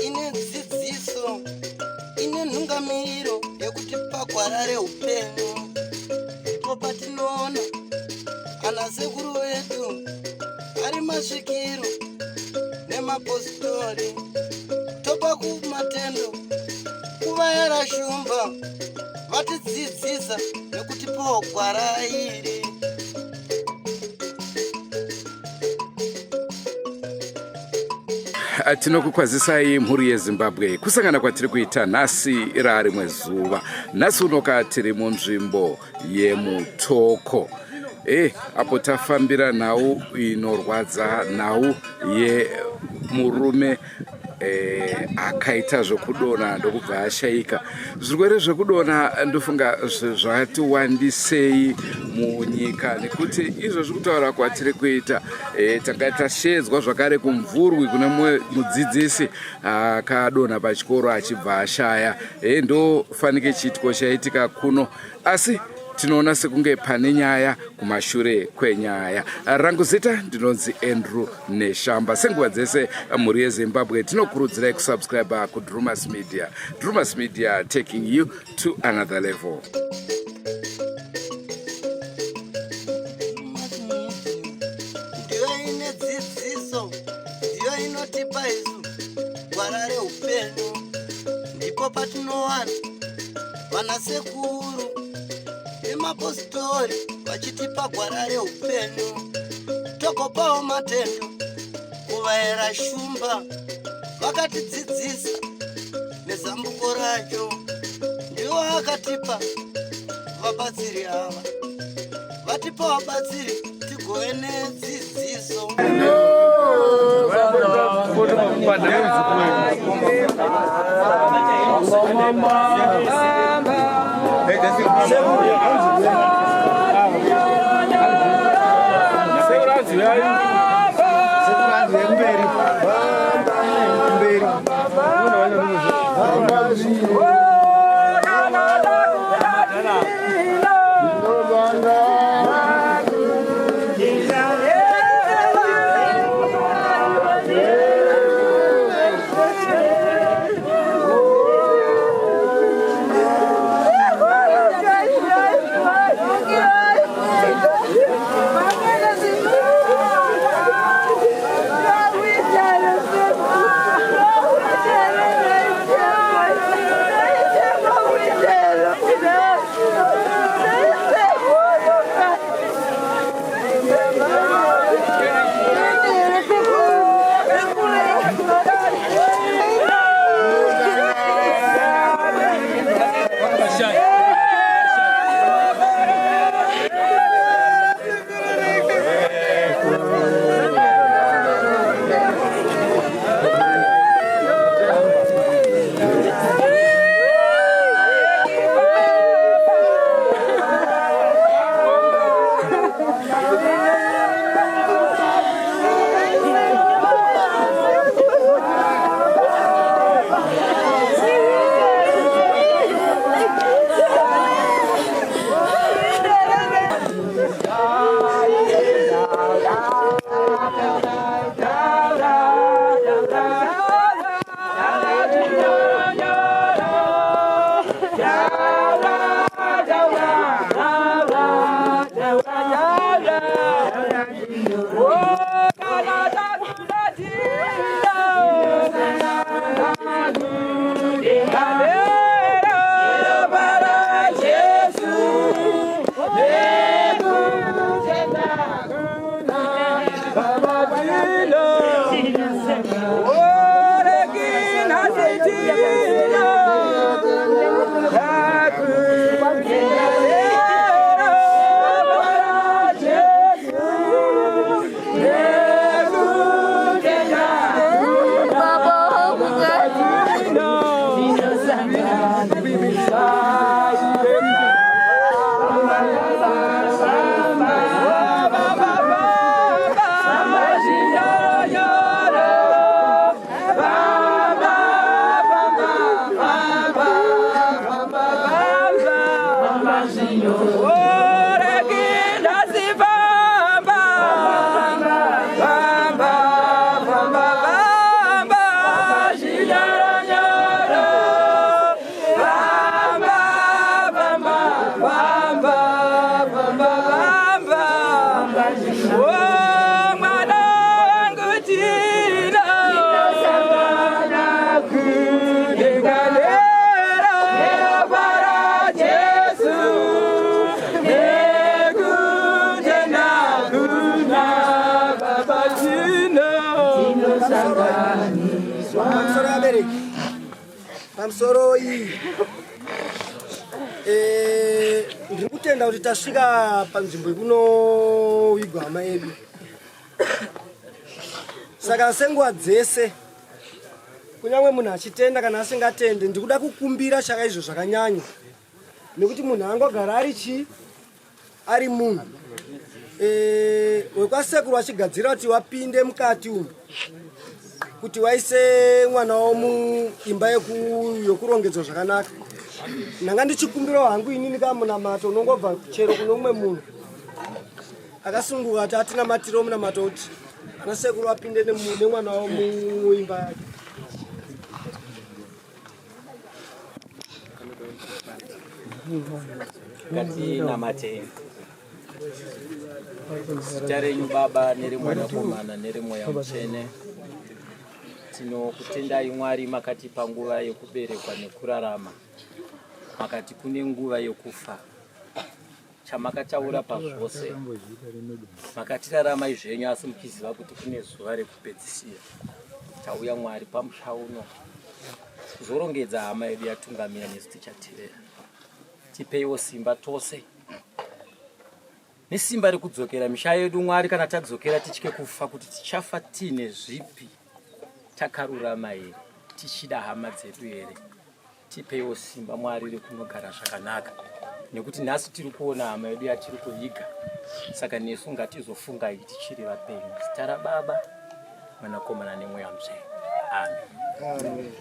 Ine dzidziso, ine nhungamiriro yekuti pagwara reupenyu ndipo patinoona ana sekuru vedu ari masvikiro nemapositori, topa kumatendo kuvayera shumba vatidzidzisa nekutipawo gwara iri. Tinokukwazisai mhuri yeZimbabwe, kusangana kwatiri kuita nhasi rarimwe zuva. Nhasi unoka tiri munzvimbo yeMutoko apo tafambira nhau inorwadza, nhau yemurume akaita zvekudonha ndokubva ashayika. Zvirwere zvekudonha ndofunga zvati wandisei munyika, nekuti izvozvi kutaura kwatiri kuita tanga tashedzwa zvakare kuMvurwi kune mudzidzisi akadonha pachikoro achibva ashaya. Ndofanike chiitiko chaitika kuno, asi tinoona sekunge pane nyaya kumashure kwenyaya. Rangu zita ndinonzi Andrew Neshamba. Senguva dzese, mhuri yeZimbabwe, tinokurudzirai kusubscribe kuDrumas Media. Drumas Media, taking you to another level. Ndiyo ine dzidziso, ndiyo inotipa isu gwara reupenyu. Ndipo patinowana vana sekuru nemapositori vachitipa gwara reupenyu. Togopawo matendo kuvayera shumba vakatidzidzisa nezambuko racho. Ndiwo akatipa vabatsiri ava, vatipa vabatsiri tigove nedzidziso. O mwana wangu tinosangana kudenga neropa raJesu nekutenda kuna Baba tino. Pamusoro vabereki, pamusoro iyi, ndiri kutenda kuti tasvika panzvimbo yekunovigwa hama yedu. Saka senguva dzese, kunyange munhu achitenda kana asingatende, ndikuda kukumbira chakaizvo zvakanyanya, nekuti munhu angogara ari chii, ari munhu. Wekwasekuru achigadzira kuti wapinde mukati umu kuti waise mwana wavo muimba yokurongedzwa zvakanaka. Ndanga ndichikumbirawo hangu inini kamunamato unongobva chero kune umwe munhu akasunguka kuti atinamatire munamato kuti ana sekuru apinde nemwana wavo muimba yake. Ngatinamatei. Zita renyu Baba nereMwanakomana nereMweya Mutsvene. Tinokutendai Mwari, makatipa nguva yekuberekwa nekurarama. Makati kune nguva yekufa. Chamakataura pazvose. Makatiraramai zvenyu asi muchiziva kuti kune zuva rekupedzisira. Tauya Mwari pamusha uno kuzorongedza hama yedu yatungamira nesu tichatevera. Tipeiwo simba tose nesimba rekudzokera misha yedu Mwari. Kana tadzokera titye kufa kuti tichafa tiine zvipi, takarurama here, tichida hama dzedu here. Tipeiwo simba Mwari rekunogara zvakanaka, nekuti nhasi tiri kuona hama yedu yatiri kuviga, saka nesu ngatizofungai tichiri vapenyu. Zita raBaba, Mwanakomana neMweya Mutsvene, amen.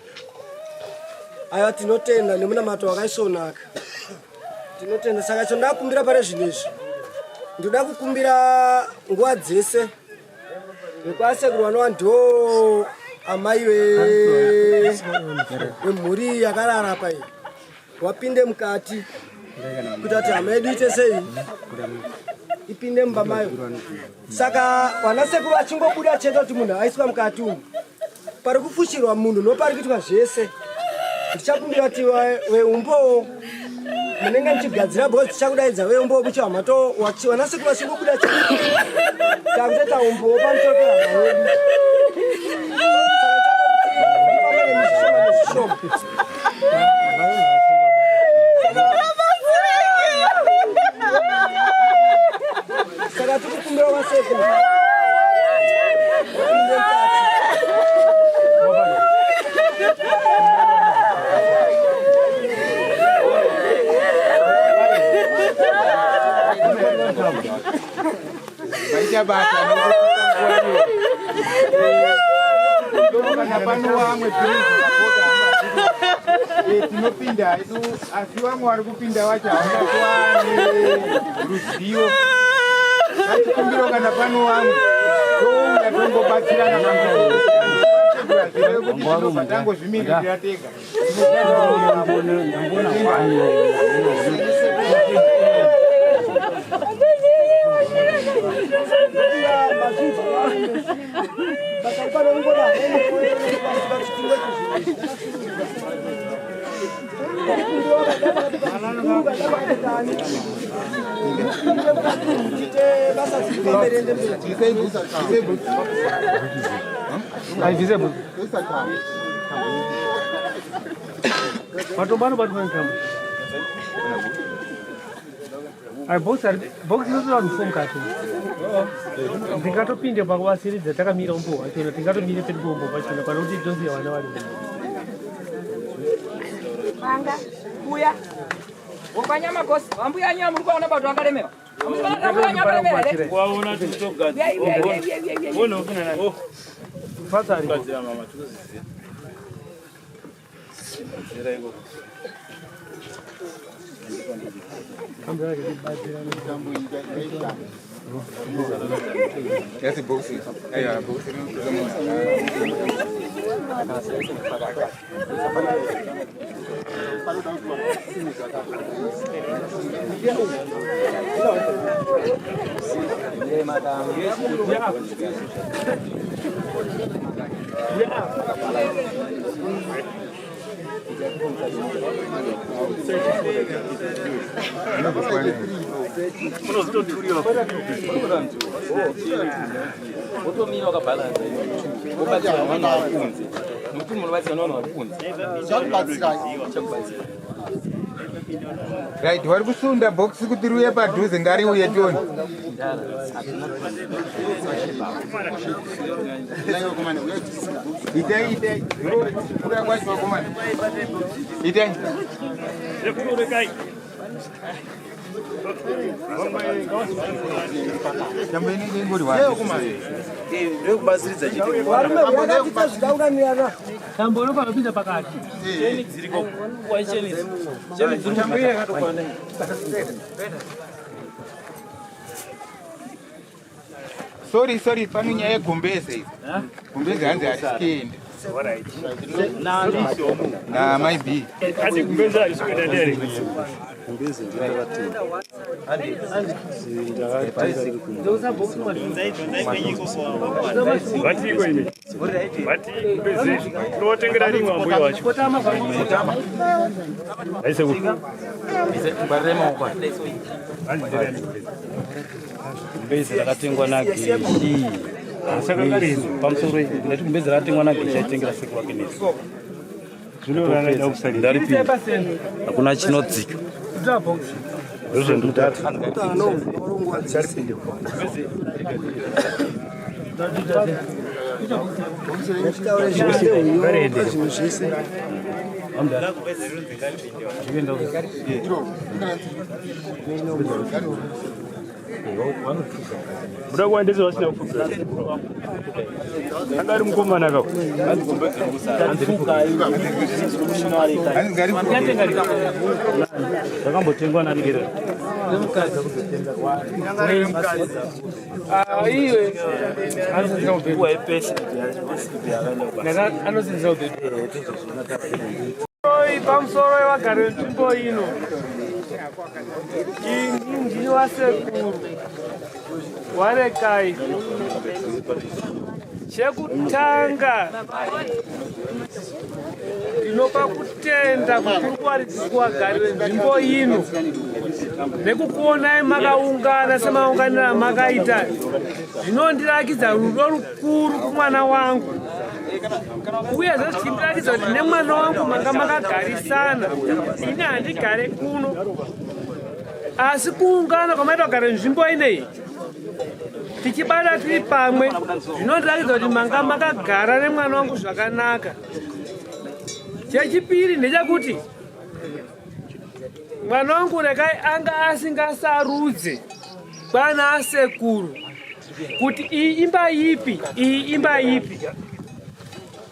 Aiwa, tinotenda nemunamato wakaisvonaka, tinotenda. Saka chondakumbira pare zvinhu izvi, ndoda kukumbira nguva dzese vekwasekuru vanova ndo amai vemhuri yakarara pa iyi wapinde mukati kuita kuti hama yedu ite sei, ipinde mumba mayo. Saka vanasekuru achingobuda chete kuti munhu aiswa mukati umu, pari kufushirwa munhu nopari kuitwa zvese, ndichakumbira kuti veumbowo munenge muchigadzira, because tichakudaidza veumbowo muchihama to vanasekuru vachingobuda chete takutoita umbowo pamusoro pehama yedu. Saka changokuti ndifambe nezvishoma nezvishoma. Saka tikukumbira vasekuru vapinde mukati. Vaita basa kana pano vamwe tinopinda isu, asi vamwe vari kupinda vacho havasati ruzivo. Vachikumbiro kana pano vamwe touya tongobatsirana kuti tinobva tangozvimiririra tega. Matombo anobatwa netambo. Ai, box ari box inotora vanhu four mukati. Ndingatopinde pakuvasiridza takamira umbo hwachona, tingatomire pedu umbo pachona pane kuti tosiya vana vari. Panga kuya wokwanyamakosi wambuya nyaya muri kuona bato akalemewa. Waona tikutogadzira. Ona upina nani? Fasa aripo. Gadzira mama tikuziziya. Gadzira ikoko. Yasi box. Aiwa, box rinokuza munhu. Wotomira wakabhalansa wobatsira vanhu vari kunze nokuti munobatsira nevanhu vari kunze chakubatsira. Right, vari kusunda box kuti riuye padhuze, ngariuye tione. Itai, itai, kuda kwacho vakomana, itai. Tambo inenge ingori wani. Ndekubatsiridza chete. Varume, yakatita zvidaunganirana. Tambo unofana kupinda pakati. Tambo iya yakatokwana. Sorry, sorry, pano nyaya yegumbeze idzi. Gumbeze hanzi hatisi kuenda namai B. Asi gumbeze harisi kuenda ndere. Vatiko imi. Vati gumbeze tinowatengera rimwe ambuya wacho. Aise ku. Gumbezi rakatengwa naGeshi pamusoro, ndati gumbezi rakatengwa naGeshi aitengera sekuru wake nesu. Ndaripinda, hakuna chinodzika. Ndozvandikutati. Taure zvine zvinhu zvese. Muda kuendesa vasina kufuga. Anga ari mukomana kako. Hanzi ngarifuge. Rakambotengwa nani? Iwe anosinzira ubhedha pamusoro yevagari venzvimbo ino. Ini ndini wasekuru waRekai. Chekutanga, ndinopa kutenda kukuru kuvagari venzvimbo ino nekukuonai makaungana semaunganiro amakaita. Zvinondirakidza rudo rukuru kumwana wangu, uyezve zvichindirakidza kuti nemwana wangu manga makagarisana. Ini handigare kuno, asi kuungana kwamaita kugara nzvimbo ineyi tichibata tiri pamwe zvinondirakidza kuti manga makagara nemwana wangu zvakanaka. Chechipiri ndechekuti mwana wangu Rekai anga asingasarudze kwana asekuru kuti iyi imba ipi, iyi imba ipi.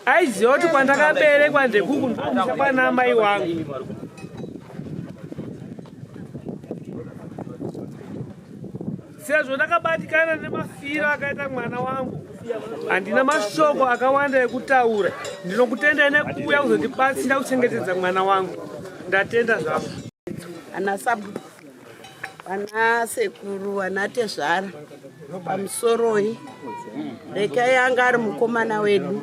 Aiziva kuti kwandakaberekwa ndekuku, ndokusha kwana amai wangu. Sezvo ndakabatikana nemafiro akaita mwana wangu, handina mashoko akawanda ekutaura. Ndinokutendai nekuuya kuzotibatsira kuchengetedza mwana wangu. Ndatenda zvangu. Ana sabhuku, ana sekuru, ana tezvara, pamusoroi. Rekai anga ari mukomana wedu.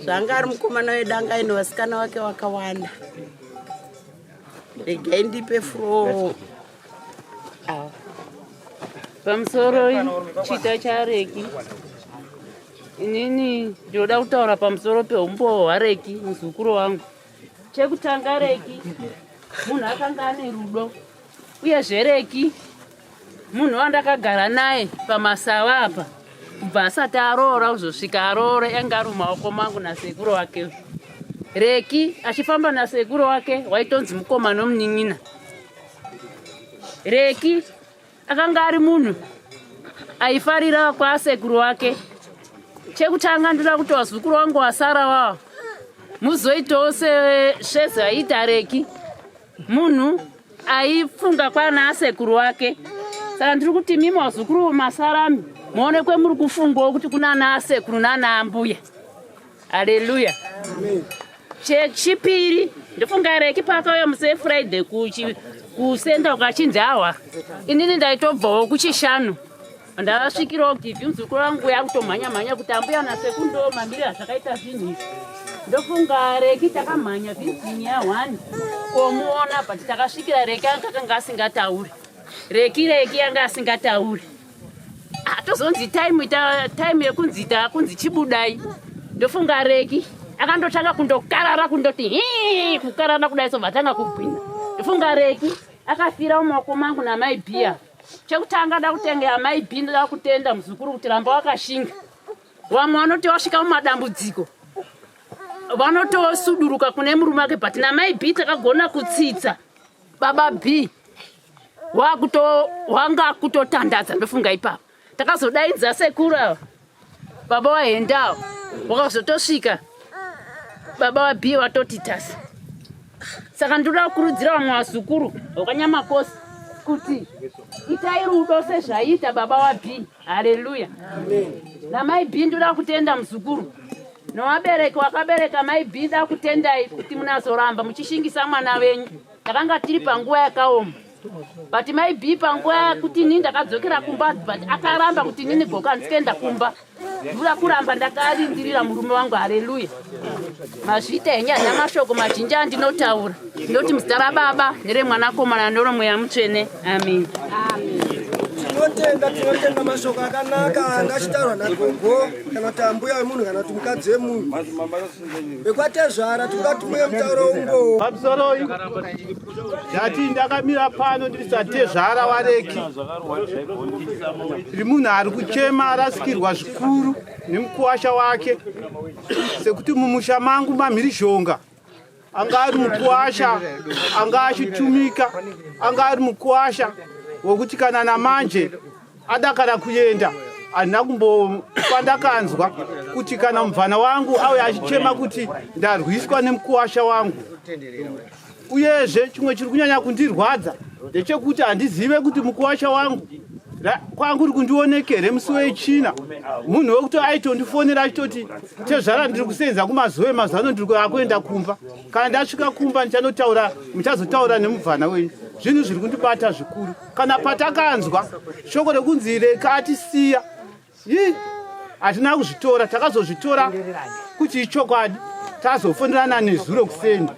Zvanga ari mukomana wedu, anga aine vasikana vake vakawanda. Regai ndipe floor. Pamusoro chita chaReki, inini ndinoda kutaura pamusoro peumbowo hwaReki, muzukuru wangu. Chekutanga, Reki munhu akanga ane rudo. Uyezve Reki munhu wandakagara naye pamasawa apa kubva asati aroora kuzosvika aroora, anga ari mumaoko mangu nasekuru wake. Reki achifamba nasekuru wake, waitonzi mukoma nomunin'ina. Reki akanga ari munhu aifarira kwasekuru wake. Chekutanga, ndoda kuti vazukuru wangu wasara wavo muzoitawo sezvaiita Reki, munhu aifunga kwana asekuru wake. Saka ndiri kuti mimi vazukuru masarami muonekwe muri kufungawo kuti kuna ana asekuru nana ambuya. Haleluya. Chechipiri, ndofunga Reki paakauya musi weFriday kusenda ukachinzi ahwa, inini ndaitobvawo kuchishanu. Ndasvikirawo givhi muzukuru wangu yakutomhanya mhanya kuti ambuya nasekuru ndo mamiriro azvakaita zvinhu izvi. Ndofunga Reki takamhanya vhizini ya one komuona but takasvikira Reki anga akanga asingatauri. Reki Reki anga asingatauri. Ah, tozonzi time ita time yekunzi takunzi chibudai. Ndofunga Reki akandotanga kundokarara kundoti hii kukarara kudai so vatanga kugwina. Ndofunga Reki akafira mumaoko mangu namai Bia. Chekutanga da kutenga amai B ndoda kutenda muzukuru kuti ramba wakashinga. Vamwe vanoti wasvika mumadambudziko vanotosuduruka kune murume wake but namai B takagona kutsitsa baba B wakuto wanga kutotandadza ndofunga ipapo takazodaidza sekuru ava baba wahendawo wakazotosvika baba wabhiye watoti tasi saka ndinoda kukurudzira vamwe vazukuru vakanyamakosi kuti itai rudo sezvaiita baba wabhi haleluya namai bhi ndoda kutenda muzukuru novabereki wakabereka mai bhi ndoda kutendai kuti munazoramba muchishingisa mwana wenyu takanga tiri panguva yakaoma but mai b panguva yekuti inini ndakadzokera kumba but akaramba kuti inini goka ndisikuenda kumba ndikuda kuramba ndakarindirira murume wangu haleluya mazviita henyu handina mashoko mazhinji andinotaura ndinoti muzita rababa neremwanakomana neromweya mutsvene amen tinotenda tinotenda mashoko akanaka anga achitaurwa nagogo kana kuti ambuya wemunhu kana kuti mukadzi wemunhu vekwatezvara tikuda kuti muye mutauro umbowo pamusoroi ndati ndakamira pano ndiri satezvara wareki ndiri munhu ari kuchema arasikirwa zvikuru nemukuwasha wake sekuti mumusha mangu mamhirizhonga anga ari mukuwasha anga achitumika anga ari mukuwasha wekuti kana namanje adakara kuenda handina kumbofa ndakanzwa kuti kana mubvana wangu auya achichema kuti ndarwiswa nemukuwasha wangu uyezve chimwe chiri kunyanya kundirwadza ndechekuti handizive kuti mukuwasha wangu kwangu uri kundionekere musi wechina munhu wekuti aitondifonera achitoti tezvara ndiri kusenza kumazuva emazuva ano ndiri akuenda kumba kana ndasvika kumba ndichanotaura muchazotaura nemubvana wenyu zvinhu zviri kundibata zvikuru kana patakanzwa shoko rekunzi reka atisiya Ii, hatina kuzvitora takazozvitora kuti ichokwadi tazofonerana nezuro kuseni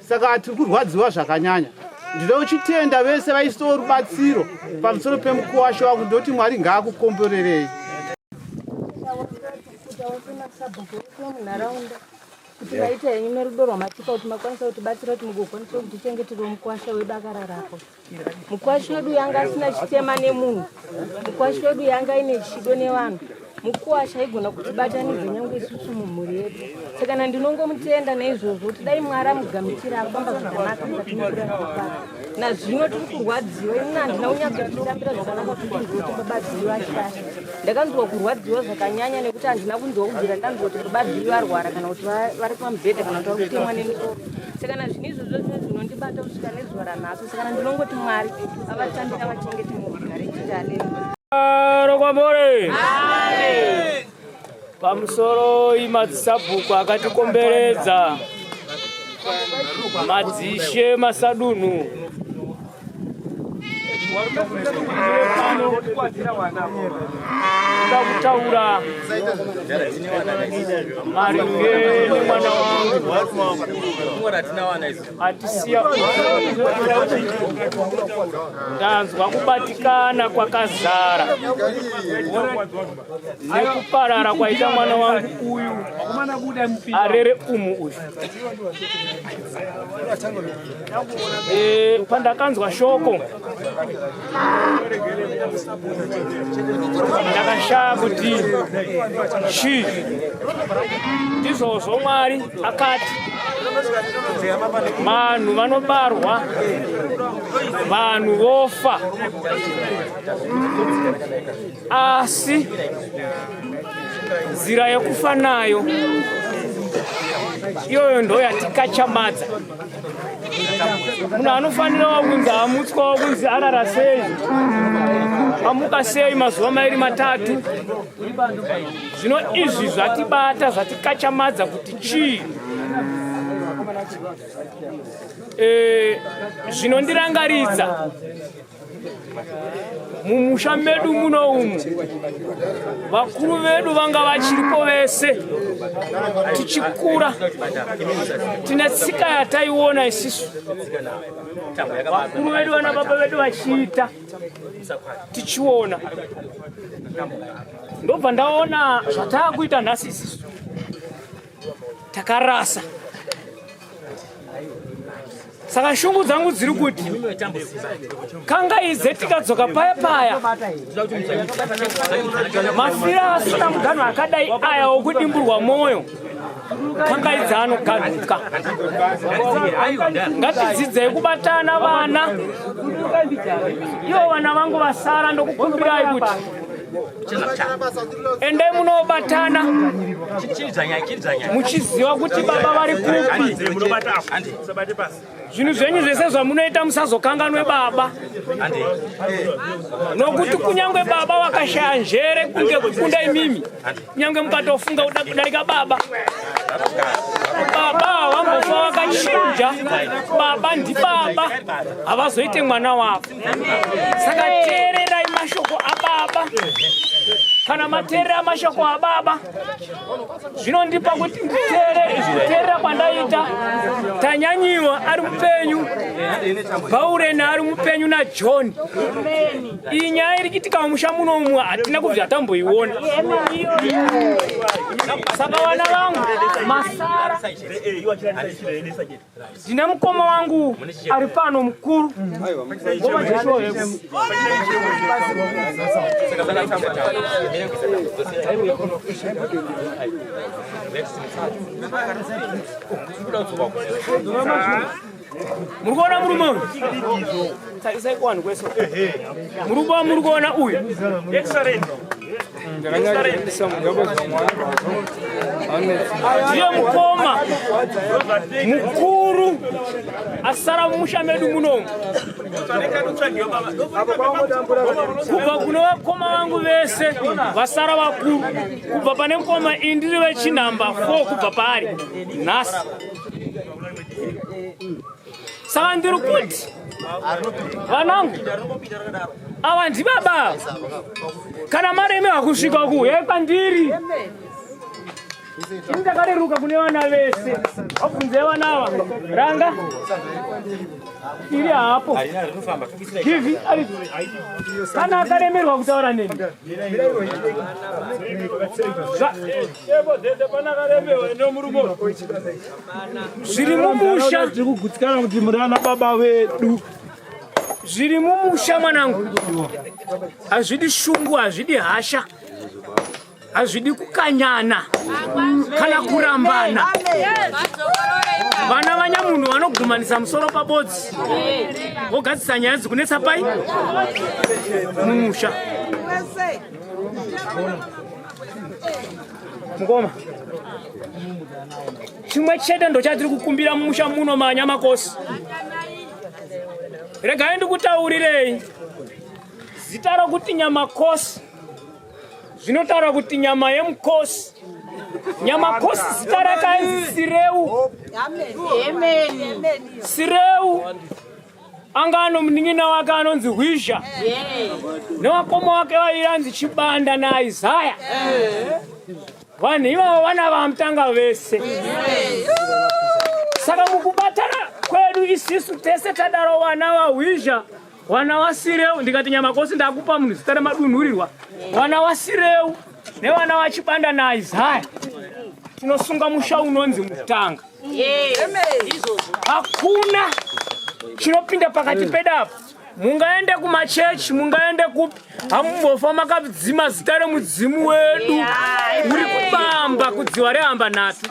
saka tiri kurwadziwa zvakanyanya ndinochitenda vese vaisawo rubatsiro pamusoro pemukuwasha wangu ndoti mwari ngaakukomborerei kuti vaita henyu nerudo rwamatipa kuti makwanisa kutibatsira kuti mugokwanisa kutichengeterawo mukwasha wedu akararapo Mukwashi wedu yanga asina chitema nemunhu. Mukwashi wedu yanga ine chido nevanhu. Mukuwasha aigona kutibatanidza nyangwe isusu mumhuri yedu. Saka kana ndinongomutenda naizvozvo kuti dai Mwari amugamuchira afamba zvakanaka mukati mekurarama kwake. Nazvino tiri kurwadziwa ini handina kunyatsotitambira zvakanaka kuti ndinzwe kuti baba Dzivi vashaya. Ndakanzwa kurwadziwa zvakanyanya nekuti handina kunzwa kubvira ndanzwa kuti baba Dzivi varwara kana kuti vari pamubhedha kana kuti vari kutemwa nemisoro. Saka na zvinhu izvozvo zvinhu zvinondibata kusvika nezuva ranhasi. Saka na ndinongoti Mwari avatambira vachengete murugare chete. Haleluya. Rokwamore. Pamusoroi madzisabhuku akatikomberedza, madzishe masadunhu Kuda kutaura maringe nemwana wangu atisiya ndanzwa kubatikana kwakazara nekuparara kwaita mwana wangu uyu arere umu uyu Eh, pandakanzwa shoko ndakashaya kuti chii ndizvozvo mwari akati vanhu vanobarwa vanhu vofa asi nzira yekufa nayo iyoyo ndo yatikachamadza munhu anofanirawo kunzi amutswawo kunzi arara sei amuka sei mazuva mairi matatu zvino izvi zvatibata zvatikachamadza kuti chii eh, zvinondirangaridza e, Mumusha medu muno umu vakuru vedu vanga vachiripo vese tichikura, tine tsika yataiona isisu vakuru vedu vana baba vedu vachiita tichiona, ndobva ndaona zvataakuita nhasi isisu takarasa. Saka shungu dzangu dziri kuti kangaidze tikadzoka paya paya mafira asina muganho akadai aya okudimburwa mwoyo, kangaidze anoganhuka. Ngatidzidzei kubatana vana, ivo vana vangu vasara, ndokukumbirai kuti endai munobatana muchiziva kuti baba vari kupi. Zvinhu zvenyu zvese zvamunoita musazokanganwe baba, nokuti kunyange baba vakashaya njere kunge kukunda imimi, kunyange mukatofunga kuda kudarika baba, baba havambofa vakachinja. Baba ndibaba, havazoite mwana wavo. Saka teererai mashoko ababa. Kana mateerera mashoko ababa, zvinondipa kuti nditeerere. Kuteerera kwandaita, Tanyanyiwa ari mupenyu, Bhaureni ari mupenyu naJohn. Iyi nyaya iri kuitika mumusha muno umu hatina kubvira tamboiona. Saka vana vangu masara, ndine mukoma wangu ari pano mukuru. Ngoma Joshua veku. Muri kuona murume uyu? Tarisai kuvanhu kwese. Murume wamuri kuona uyu ndiye mukoma mukuru asara mumusha medu munomu kubva kune vakoma vangu vese vasara vakuru. Kubva pane mukoma iyi ndiri vechinhamba 4 kubva paari nhasi. Saka ndiri kuti vanangu ava ndibaba, kana maremerwa kusvika uku uyai kwandiri. Ini ndakareruka kune vana vese. Vabvunzei vana ava ranga iri hapo givi ari kana akaremerwa kutaura neni. Zviri mumusha tiri kugutsikana kuti muri ana baba vedu. Zviri mumusha mwanangu hazvidi shungu, hazvidi hasha, hazvidi kukanyana kana kurambana. Vana vanyamunhu vanogumanisa musoro pabodzi vogadzisa nyaya dzikunetsa pai mumusha. Mukoma, chimwe chete ndochatiri kukumbira mumusha muno maNyamakosi. Regai ndikutaurirei, zita rokuti Nyamakosi zvinotaura kuti nyama yemukosi. Nyamakosi zita rakainzi Sireu. Sireu anga ano munin'ina wake anonzi Hwizha, nevakoma wake vairi anzi Chibanda naIsaya. Vanhu ivavo vana vamutanga vese. Saka mukubatana kwedu isisu tese tadaro vana vaHwizha, vana waSireu, ndikati Nyamakosi ndakupa munhu zita remadunhurirwa, vana waSireu nevana vaChibanda naIsaya, tinosunga musha unonzi Mutanga. Hakuna chinopinda pakati pedu apa. Mungaende kumachechi, mungaende kupi, hamumbofa makadzima zita remudzimu wedu uri kubamba kudziwa rehamba nhatu.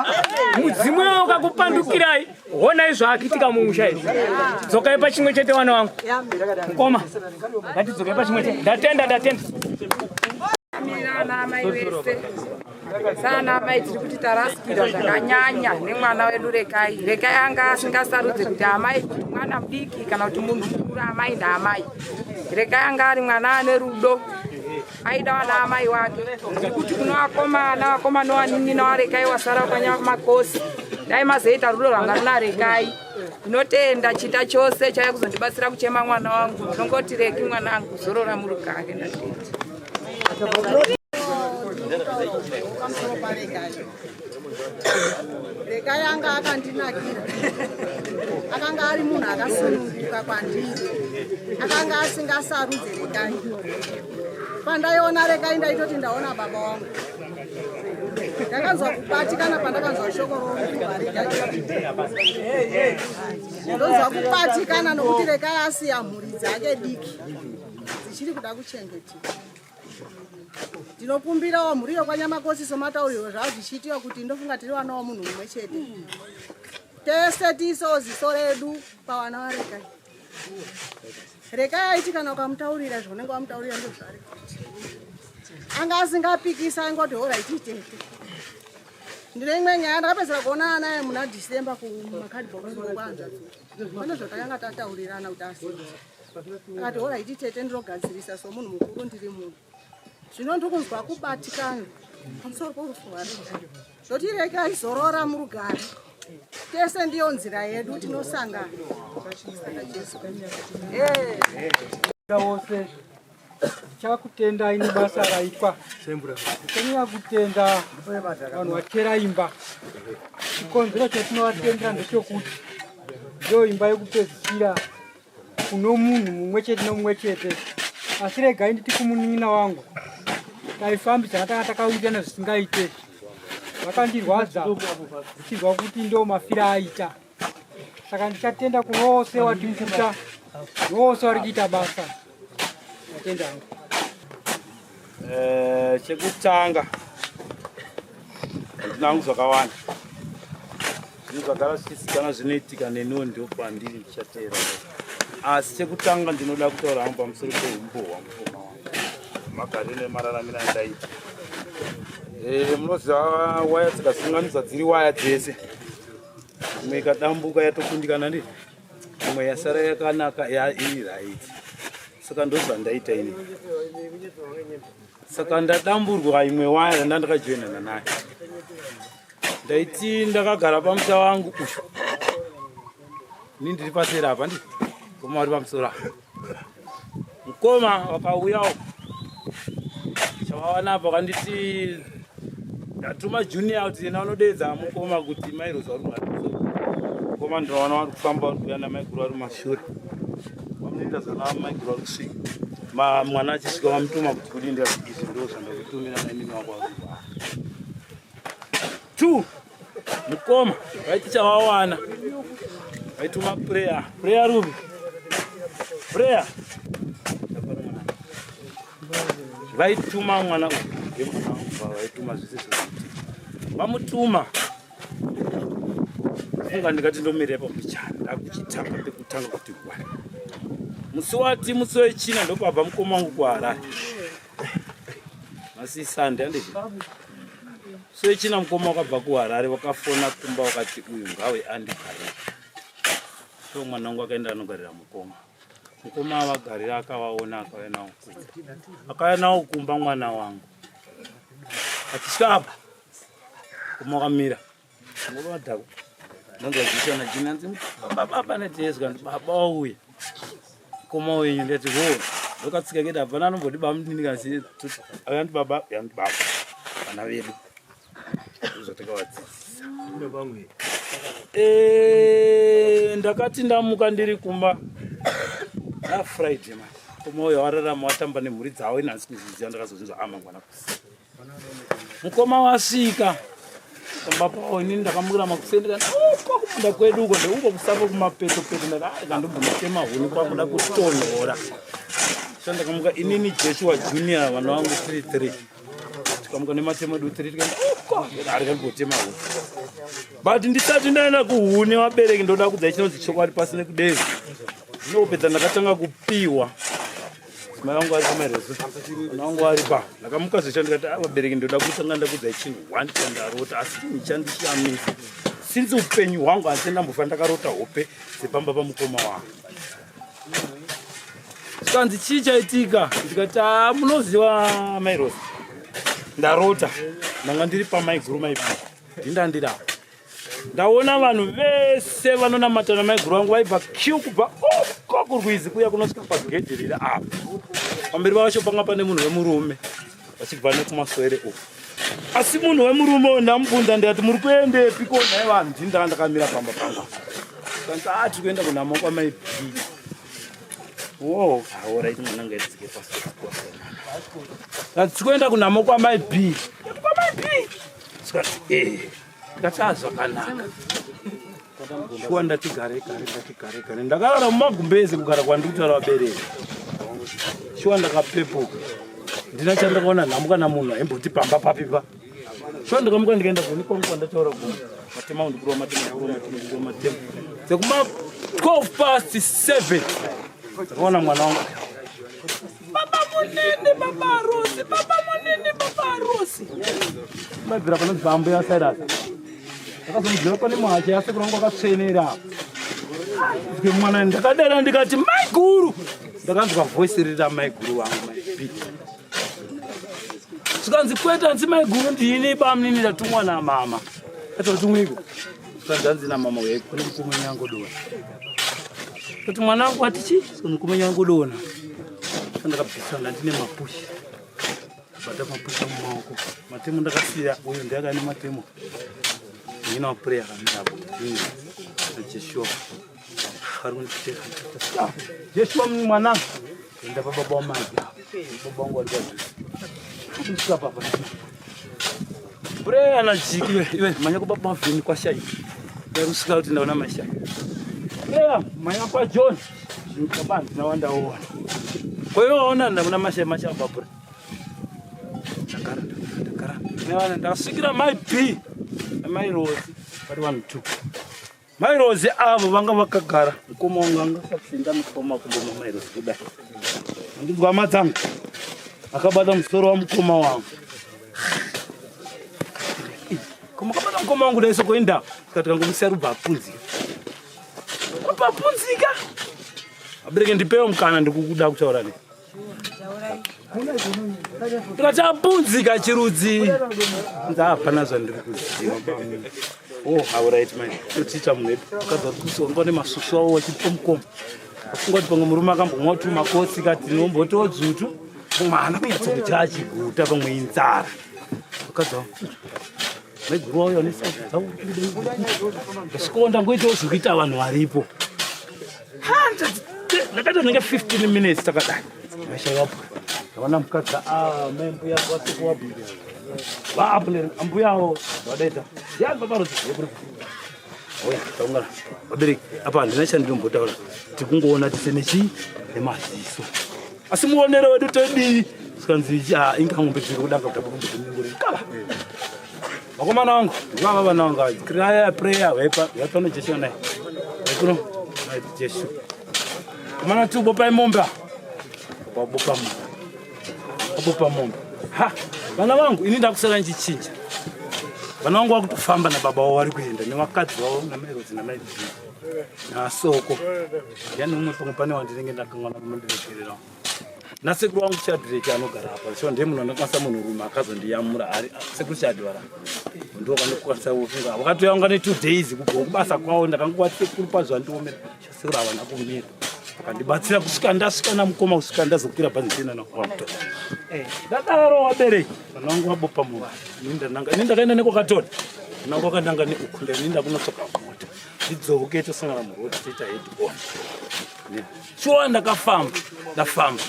Mudzimu iwoyo ukakupandukirai, honai zvaakitika mumusha izvi. Dzokai pachimwe chete vana vangu. Mukoma, ngatidzokai pachimwe chete. Ndatenda, ndatenda. Ana amai vese sana amai tiri kuti tarasikirwa zvakanyanya nemwana wedu Rekai. Rekai anga asingasarudze kuti amai, kuti mwana mudiki kana kuti munhu mukuru, amai ndaamai. Rekai anga ari mwana ane rudo, aida vana amai wake. Ndiri kuti kuno vakomana, vakomana vanin'ina waRekai wasara kwaNyamakosi, dai mazoita rudo rwanga runa Rekai. Ndinotenda chita chose chauya kuzondibatsira kuchema mwana wangu. Ndinongoti reki mwana wangu zorora murugare ndatenda. Rekai anga akandinakira, akanga ari munhu akasununguka kwandiri, akanga asingasarudze Rekai. Pandaiona Rekai ndaitoti ndaona baba wangu. Ndakanzwa kubatikana pandakanzwa shoko rorufu rwaRekai. Ndonzwa kubatikana nokuti Rekai asiya mhuri dzake diki dzichiri kuda kuchengeteka. Ndinokumbirawo mhuri yokwaNyamakosi somataurirwo zvavo zvichiitiwa kuti ndofunga tiri vana vomunhu mumwe chete. Tese tiisewo ziso redu pavana vaRekai. Rekai aiti kana ukamutaurira zvaunenge wamutaurira ndozvaari kuita. Anga asingapikisa aingoti horaiti tete. Ndine imwe nyaya ndakapedzera kuonana naye muna December kumakadbox kwanzvadzi. Pane zvatakanga tataurirana kuti asiite. Akati horaiti tete ndinogadzirisa somunhu mukuru ndiri munhu. Zvino ndiri kunzwa kubatikana pamusoro porufu rwaRekai. Zvoti Rekai zorora murugare. Tese ndiyo nzira yedu tinosangana. Jesu. Wose ndichakutendai nebasa raitwa. Ndichanyaa kutenda vanhu vachera imba. Chikonzero chatinovatendera ndechokuti ndiyo imba yekupedzisira kuno munhu mumwe chete nomumwe chete. Asi regai nditi kumunin'ina wangu, taifambidzana tanga takawirirana zvisingaite. Vakandirwadza ndichizwa kuti ndo mafira aita. Saka ndichatenda kuvose watikuta, vose vari kuita basa. Ndatenda hangu. Chekutanga handina hangu zvakawanda zvinhu zvagara zvichizikanwa zvinoitika neniwo ndio pandiri ndichateera asi chekutanga ndinoda kutaura hangu pamusoro peumbo hwamukoma wangu magariro nemararamiro andaita munoziva waya dzikasunganidza dziri waya dzese imwe ikadambuka yatokundikana ndi imwe yasara yakanaka iri right saka ndozvandaita ini saka ndadamburwa imwe waya yanda ndakajoinana nayo ndaiti ndakagara pamusha wangu uyu ini ndiri paseri apa ndi mukoma vari pamusoro apa mukoma vakauyawo chavawana apa vakanditi ndatuma junior kuti ena vanodeedza mukoma kuti mairozi vari kumadhuze mukoma ndinoona vari kufamba vari kuuya namaiguru vari kumashure vamunoita zana maiguru vari kusvika mwana achisvika vamutuma kuti kudii ndikati izvi ndo zvandakutumira mainini wako two mukoma vaiti chavawana vaituma prayer prayer rubi prayer vaituma mwana uyu ndemwana wangu vaituma zvese zvekuti vamutuma funga ndikati ndomira ipapo mbichana ndakuchitanga pekutanga kuti hwa musi wati musi wechina ndopabva mukoma wangu kuharare masi sande andizvo musi wechina mukoma wakabva kuharare wakafona kumba wakati uyu ngawe andigarire so mwana wangu akaenda anogarira mukoma Mukoma avagarira akavaona akauya nawo kumba. Akauya nawo kumba mwana wangu. Achisvika apa. Mukoma wakamira. Mukoma wadhakwa. Ndanzwa zvisha na jina nzi baba baba netezwa ndi baba wauya. Mukoma wenyu ndati ho. Ndokatsika keda hapana anombodi bamunini kasi akandi baba yandi baba. Vana vedu. Zvatakavadzidzisa. Eh, ndakati ndamuka ndiri kumba nafriday ma mukoma uyo wararama watamba nemhuri dzavo ini handisi kuzviziva ndakazozvinzwa amangwana kusi mukoma wasvika pamba pawo inini ndakamukira makuseni ndikati uko kumunda kwedu uko ndeuko kusavo kumapeto peto ndati kandombonotema huni kwakuda kutonhora so ndakamuka inini joshua junior vana vangu 33 tikamuka nematemo edu 3 tikaenda uko ari kambotema huni but ndisati ndaenda kuhuni vabereki ndoda kudza chinonzi chokwadi pasi nekudezi ndinopedza ndakatanga kupiwa mai vangu vari pamarezo vana vangu vari pa ndakamuka zvecha ndikati ah, vabereki ndoda kutanga ndakudza chinhu one chandarota asi chinhu chandishamisa since upenyu hwangu handisati ndambofa ndakarota hope dzepamba pamukoma wangu zvikanzi chii chaitika ndikati ah, munoziva mairosi ndarota ndanga ndiri pamaiguru maibaba ndindandirapa. Ndaona vanhu vese vanonamata namaiguru vangu vaibva q kubva uko kurwizi kuya kunosvika pagedhi riri apa. Pamberi vacho panga pane munhu wemurume vachibva nekumaswere uku. Asi munhu wemurume uyu ndamubvunza ndikati muri kuendepi ko nhai vanhu ndini ndanga ndakamira pamba pangu. Kanzi ah tiri kuenda kunhamo kwamai B. Wo, alright mwana ngaidzike pasi. Tiri kuenda kunhamo kwamai B. Kwamai B. Sikati eh. Ndikati ah zvakanaka. Shuwa ndati gare gare ndati gare gare. Ndakarara mumagumbeze kugara kwandiri kutaura vabereki. Shuwa ndakapepuka. Ndina chandakaona nhamo kana munhu aimboti pamba papi pa. Shuwa ndakamuka ndikaenda kuni kwangu kwandataura ku matema ndikurova matema ndikurova matema ndikurova matema. Dzekuma 12 past 7 ndakaona mwana wangu. Baba munene baba Rosi baba munene baba Rosi. Mabvira panonzi pambuya Cyrus. Ndakazomudzira pane muhacha yasekuru vangu akatsvenera. Mwana ndakadera ndikati maiguru. Ndakanzwa voice riri ramaiguru vangu mai Zvikanzi kwete hanzi maiguru ndini bamunini ndatumwa namama. Atotumwiko. Zvikanzi hanzi namama uya kune mukoma nyangodona. Kuti mwana wangu ati chii? Zvikanzi mukoma nyangodona. Ndakabvisa ndandine mapushi. Bata mapushi mumaoko. Matemo ndakasiya uyu ndiye matemo. Ndina prayer kamira apo. Joshua. Ari kunditeka. Joshua mwanangu. Enda pa baba wamai. Baba wangu ari padhuze. Kusvika papa. Prayer na jiki iwe iwe manya kuba mavhini kwashai. Ndarusika kuti ndaona mashai. Prayer manya kwa John. Baba ndina wandaona. Kwa hiyo waona ndaona mashai mashai baba. Ndagara ndagara. Nevana ndasvikira mai B. Mai Rose vari vanhu two. Mai Rose avo vanga vakagara mukoma wangu anga akapinda mukoma kumbo mai Rose kudai. Andinzwa hama dzangu. Akabata musoro wamukoma wangu. Koma akabata mukoma wangu dai soko inda. Tikati kangomusiya rubva apunzika. Rubva apunzika. Abereke ndipewo mukana ndikukuda kutaura ne. Tikati apunzika chirudzi. Hapana zvandiri kuziva. Oh, alright man. Toticha munhu akadza kusonga nemasusu awo achipomukoma. Afunga kuti pamwe murume akambomwa tu makotsi kati nombotiwo dzvutu. Mwana kunyatsokudya achiguta pamwe inzara. Akadza maiguru wauya nesauda. Ndasvikawo ndangoitawo zvekuita vanhu varipo. Ndakaita ndinge 15 minutes takadai. Mashaiwapo. Ndaona mukadzi ah mai mbuya wasoko wabhuya. Vapo ambuya avo vadaita. Ya baba rudzi kuri. Oya taungana. Vabereki apa handina chandinombotaura. Tikungoona tise nechi nemaziso. Asi muonero wedu todii? Sikanzi ah inga ngombe dziri kudanga kuti ngombe dziri kala. Vakomana vangu, vava vana vangu ava. Kraya prayer vaipa vaipa no Jesu naye. Kuno naye Jesu. Komana tu bopa mombe. Bopa mombe. Bopa mombe. Ha, vana vangu ini ndakusara ndichichinja. Vana vangu vakutofamba na baba wavo vari kuenda nevakadzi vavo namai Rose namai Bhii. Nasoko. Ndiani umwe pamwe pane wandinenge ndakanganwa kunondiregererawo. Nasekuru wangu Shadrack anogara apa. So ndiye munhu andakwanisa munhurume akazondiyamura ari sekuru Shadrack. Ndiwo kandokwanisa kufunga. Wakatouya kunga ne 2 days kubva kubasa kwavo ndakangova sekuru pazvandiomera. Sekuru havana kumira. Vakandibatsira kusvika ndasvika namukoma kusvika ndazokwira bhazi ndichienda nakwamto. Eh, ndadaro wabereki. Vana vangu vabopa munhu. Ini ndananga. Ini ndakaenda nekwakatona. Vana vangu vakananga neuku. Ndini ndakunotsvaka mota. Ndidzoke tosangana muroad toita head on. Shuwa ndakafamba ndafamba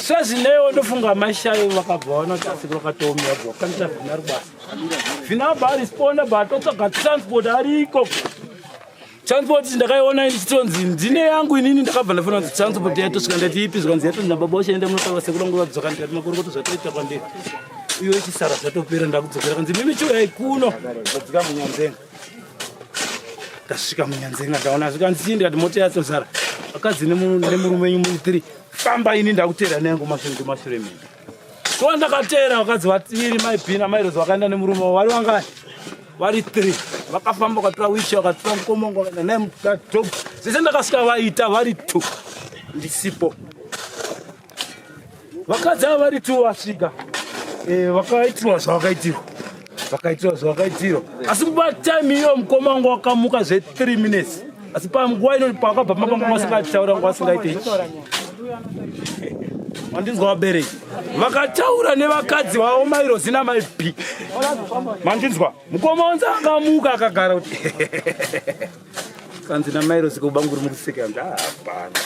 sezvinewo ndofunga mashayo vakabva vaona kuti asi vakatoomera bva vakanita vhina rubasa vhina abva aresponda bva atotsvaga transport ariko transport ndakaiona ichitonzi ndine yangu inini ndakabva ndafona kuti transport yatosvika ndati ipi zvikanzi yatonzi nababa uchaenda munotaura sekuru vangu vadzoka ndikati makorokoto zvatoita kwandiri iyo ichisara zvatopera ndakudzokera kanzi mimi chiuyai kuno ndadzika munyanzenga ndasvika munyanzenga ndaona zvikanzi ndikati mota yatozara vakadzi nemurume wenyu muri three famba ini ndakuteera neyangu mashure kumashure mene so ndakateera vakadzi vatiri maibhina mairozi vakaenda nemurume wavo vari vangani vari three vakafamba vakatora wichi vakatora mukomongo vakaenda naye mukadog zvese ndakasvika vaita vari two ndisipo vakadzi ava vari two vasvika eh, vakaitirwa zvavakaitirwa. Vakaitirwa zvavakaitirwa. Asi patime iyo mukoma wangu wakamuka zve 3 minutes. Asi panguva ino pakabva pamba panga vasingataura nguva vasingaite ichi. Mandinzwa vabereki. Vakataura nevakadzi vavo mai Rozi namai B. Mandinzwa. Mukoma wangu akamuka akagara kuti kanzi namai Rozi kubangu uri mukuseka hanzi ah, hapana.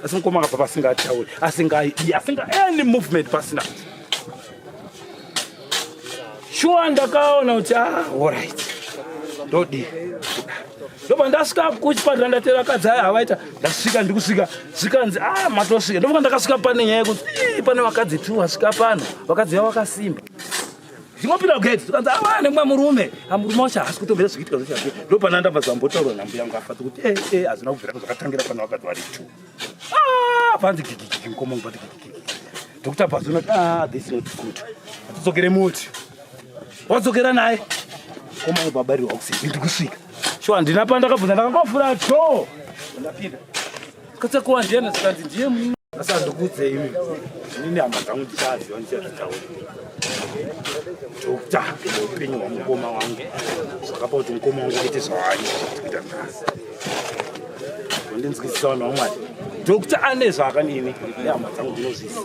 Asi mukoma akabva pasingatauri, asingaidi, asinga any movement pasina. Shuwa ndakaona kuti ah, alright. Ndodii? Ndobva ndasvika kuchipatara ndatera vakadzi aya havaita ndasvika ndikusvika zvikanzi ah matosvika ndofunga ndakasvika pane nyaya yekuti pane vakadzi tu vasvika pano vakadzi vavo vakasimba ndingopinda kugate zvikanzi ava ah, nemumwe murume amurume ah, wacho haasi kutombera zvikuitika zvechake ndopana ndabva zvambotaurwa nambuya yangu afa kuti e e hazvina kubvira zvakatangira pane vakadzi vari two ah panzi gigigigi mukoma wangu pati gigigigi doctor pazonoti ah this not good atidzokere muti wadzokera naye mukoma wangu babarirwa oxygen ndikusvika shuwa handina pandakabvunza ndakangofura to ndapinda katsakuwa ndiyena zikanzi ndiye muno asi handikuudze imi inini hama dzangu ndichaziva ndichazvitaura doctor upenyu hwamukoma wangu zvakapa kuti mukoma wangu aite zvaaiita nhasi ndinzwisisa vanhu vamwari doctor ane zvaakanini nehama dzangu ndinozvisi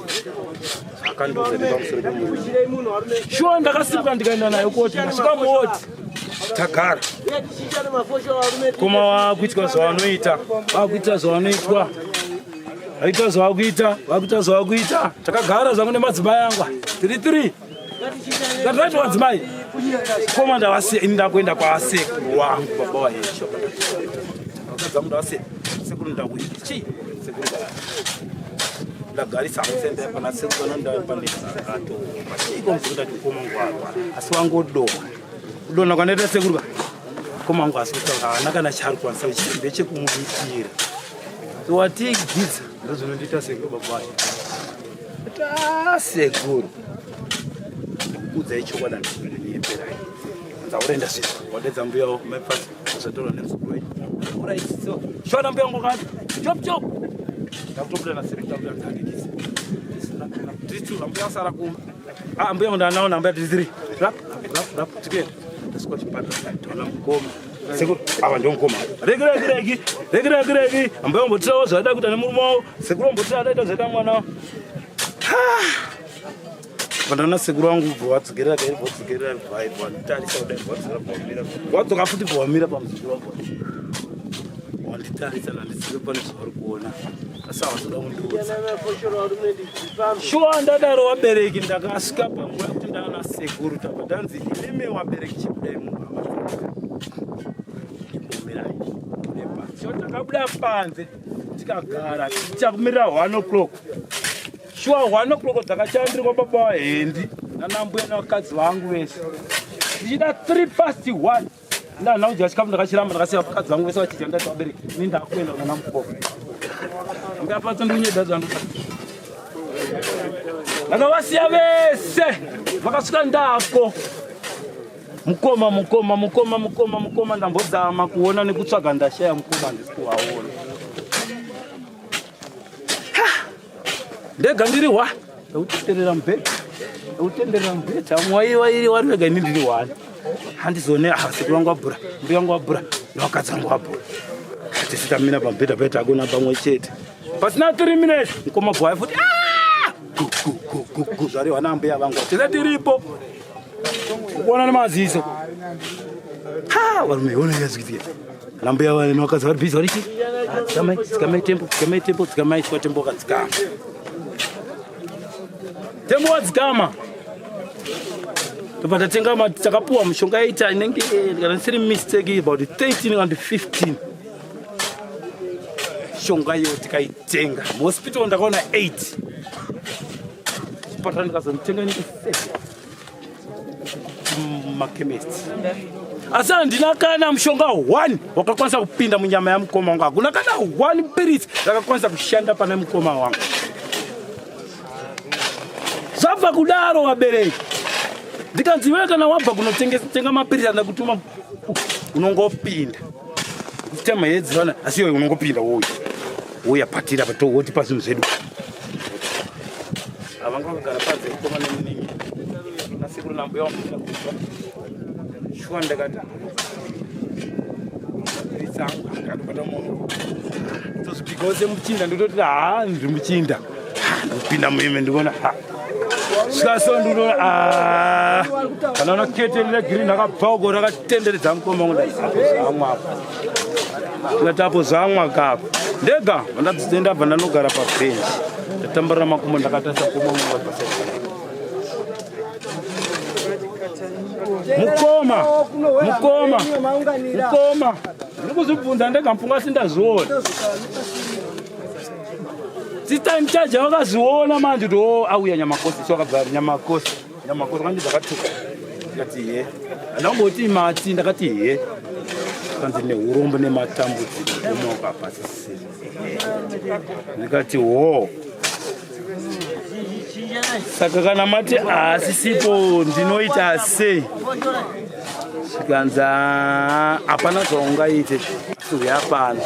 zvakandiudza nepamusoro pemurume shuwa ndakasimuka ndikaenda nayo koti ndasvika muwodi tagara koma wakuitwa zvavanoita vakuita zvavanoitwa vaita zvavakuita vakuita zvavakuita takagara zvangu nemadzimai angu tiri tiri ndakati wadzimai koma ndavasiya ini ndakuenda kwasekuru wangu baba wahecho vakadzi vangu ndavasiya sekuru ndakuita chii sekuru ndagarisa hangu sendai pana sekuru kana ndapanezakatooma chiiko muzukuru ndati mukoma wangu warwara asi wangodonha kudonha kwandaita sekuru ka mukoma wangu asi kutaura haana kana chaari kukwanisa kuchii ndechekumuitira so watidzidza ndozvinondiita sekuru baba wacho tasekuru ndikukuudzai chokwadi handinyeperai nzaurenda zvizvo wadedza mbuya wako maipfasi zvatorwa nemuzukuru wenyu orit so shona mbuya wangu akati chop chop ndakutobuda nasekuru tabuda ndandikisa tiri two ambuya vasara kumba ah mbuya ndanaona ambuya tiri three rap rap rap tikuenda tasvika kuchipatara taona mukoma sekuru ava ndiwo mukoma regi regi regi regi regi regi ambuya vambotirawo zvaida kuita nemurume wavo sekuru vambotira adaita zvaita mwana wavo pandaona sekuru vangu bva vadzokerera kairi vadzokerera vanditarisa kudai vadzokera bvamira vadzoka futi bvamira pamuzukuru wangu wanditarisa nandisive pane zvavari kuona asi havasi kuda kundiudza shuwa ndadaro wabereki ndakasvika panguva yekuti ndaona sekuru tabva ndanzi imimi wabereki chibudai munhu chimbomirai shuwa takabuda panze tikagara tichakumirira 1 o'clock Shuwa 1 o'clock dzakachaya ndiri kwababa waHendi nanambuya nevakadzi vangu vese. Ndichida 3 past 1 ndana kudya chikafu ndakachiramba ndakasiya vakadzi vangu vese vachidya ndati vabereki ini ndakuenda kuna mukoma. Mbuya patso ndinyeda dzandoda. Ndakavasiya vese vakasvika ndako. Mukoma mukoma mukoma mukoma mukoma ndambodzama kuona nekutsvaga ndashaya mukoma handisi kuvaona. Ndega ndiri hwa ndautenderera mubhedha ndautenderera mubhedha vamwe waiva iri wari vega ini ndiri hwani handizone ah sekuru vangu vabhura mbuya vangu vabhura nevakadzi vangu vabhura tese tamira pamubhedha paye takona pamwe chete pasina 3 minutes mukoma bwai futi ah! gu zvarehwa naambuya vangu tese tiripo kuona nemaziso ha varume ona yazvikitika nambuya vane vakadzi vari busy vari chi dzikamai dzikamai tembo dzikamai tembo dzikamai chikwa tembo wakadzikama tembo wadzikama tobva tatenga takapuwa mishonga yaita inenge kana ndisiri mistake about 13 and 15 mishonga iyo tikaitenga muhospital ndakaona 8 chipatara ndikazomutenga inenge 7 makemist asi handina kana mushonga one wakakwanisa kupinda munyama yamukoma wangu hakuna kana one piritsi rakakwanisa kushanda pane mukoma wangu zvabva kudaro vabereki ndikanzi iwewe kana wabva kunotenga mapiritsi anda kutuma unongopinda kutema yedzivana asi iwe unongopinda wouya wouya patira wotipa zvinhu zvedu avanga vakagara panze mukoma nemuningi nasekuru nambuya wambuya kufa Ndasvika ndakati ritsangu ndakatobata munhu tozvibikawo semuchinda ndototi haa ndiri muchinda ndopinda muhembe ndikuona ha svika so ndikuona ah, kana una keteni regreen rakabva uko rakatenderedza mukoma wangu ndati apo zvamwa apo ndikati apo zvamwa kapo ndega ndadzidze ndabva ndanogara pabhenji ndatambarira makumbo ndakatarisa mukoma wangu mukoma mukoma mukoma ndiri kuzvibvunza ndega mfunga asi ndazviona sister in charge vakazviona manje kuti o oh, auya nyamakosi so akabva nyamakosi nyamakosi kanje zvakatuka ndikati he andangoti mati ndakati he kanzi neurombo nematambudziko omoka hapasisiri ndikati hoo saka kana mati haasisipo ndinoita sei zvikanzi hapana zvaungaite asi uya pano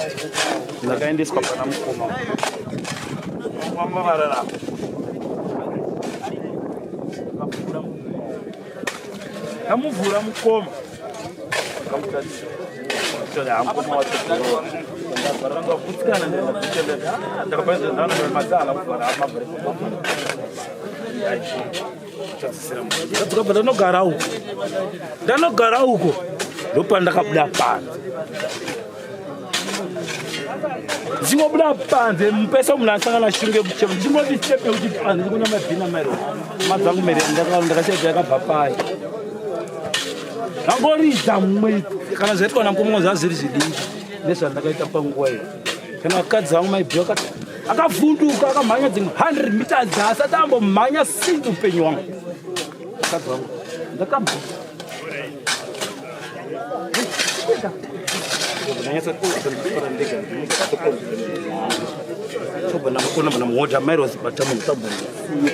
ndakaendeswa pana mukoma mama vararama Kamuvhura mukoma. Ndakabva ndanogara uko ndanogara uko ndopandakabuda panze ndichingobuda panze mupesa munhu asangana shunge kuchema ndichingoti step yekuti panze ndikuona mabhina mairo madzangu mere ndakashaita yakabva payi zvangoridza mumwe kana zvaitwa namukoma zvaa zviri zvidiki nezvandakaita panguva iyo kana vakadzi vangu maibhi vakati akavhunduka akamhanya dzimwe 100 meters asati ambomhanya since upenyu wangu vakadzi vangu ndakabva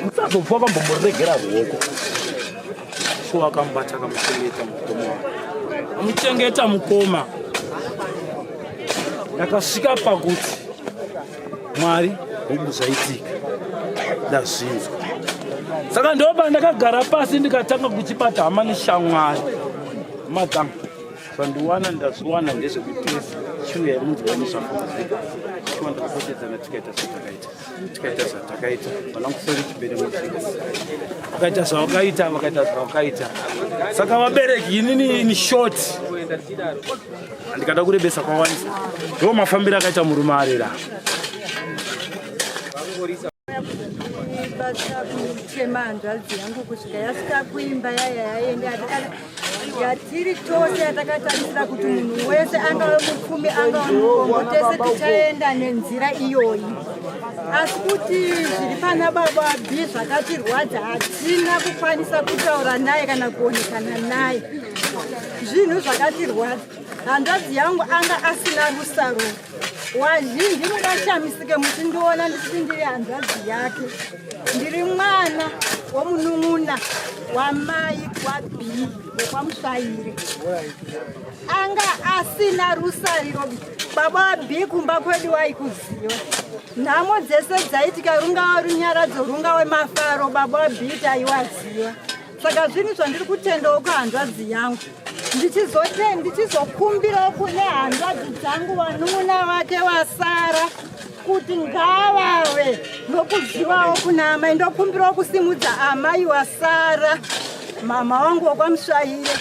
Musazobva vambomuregera ruoko so akamubata akamuchengeta mukoma amuchengeta mukoma ndakasvika pakuti mwari hongu zvaitika ndazvinzwa saka ndoba ndakagara pasi ndikatanga kuchibata hama neshamwari hama dzangu zvandiwana ndazviwana ndezvekutesa chiuya munzwa nezvafamba shuwa ndakapotedzana tikaita zvatakaita tikaita zvatakaita vanangu chibere vakaita zvavakaita vakaita zvavakaita saka vabereki inini in short ndikada kurebesa kwawanisa ndo mafambiro akaita murume arera kuchema hanzvadzi yangu kusvika yasvika kuimba yaya yaenda yatiri tose yatakatarisira kuti munhu wese angave mupfumi angave murombo tese tichaenda nenzira iyoyi asi kuti zviri pana baba b zvakatirwadza hatina kukwanisa kutaura naye kana kuonekana naye zvinhu zvakatirwadza hanzvadzi yangu anga asina rusaruro wazhinji mungashamisike muchindiona ndichiti ndiri hanzvadzi yake ndiri mwana womunun'una wamai kwab wekwamusvaire anga asina rusariro baba wab kumba kwedu waikuziva nhamo dzese dzaitika rungava runyaradzo rungave mafaro baba wab taiwaziva saka zvinhu zvandiri kutendawo kuhanzvadzi yangu ndichizokumbirawo kune hanzvadzi dzangu vanun'una vake vasara kuti ngavave nokuzivawo kuna amai ndokumbirawo kusimudza amai wasara mama wangu wokwamusvaire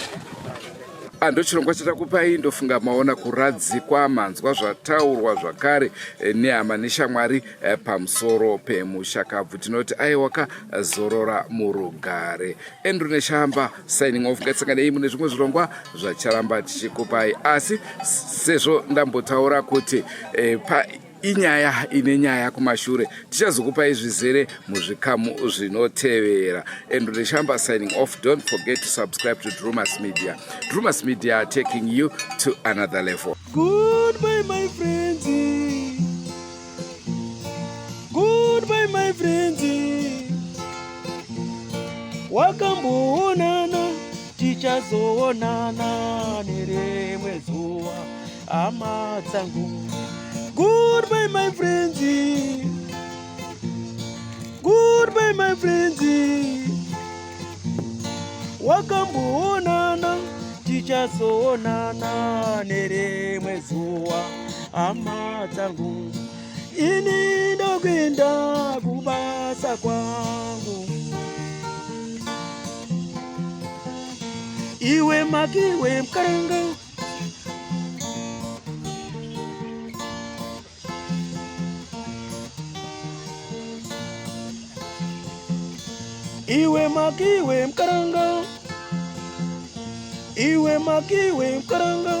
Ah, ndochirongwa chatakupai ndofunga maona kuradzikwa manzwa zvataurwa zvakare eh, nehama neshamwari eh, pamusoro pemushakabvu tinoti aiwaka zorora murugare andrew neshamba signing off ngatisanganei mune zvimwe zvirongwa zvacharamba tichikupai asi sezvo ndambotaura kuti eh, pa inyaya ine nyaya kumashure tichazokupai zvizere muzvikamu zvinotevera andrew neshamba signing off don't forget to subscribe to drumas media drumas media taking you to another level goodbye my friends Goodbye my friends Wakamboonana tichazoonana nerimwe zuva hama dzangu Goodbye my friends Goodbye my friends Wakamboonana Tichazoonana nerimwe zuva, hama dzangu. Ini ndokuenda kubasa kwangu. Iwe makiwe mkaranga. Iwe makiwe mkaranga. Iwe makiwe mkaranga.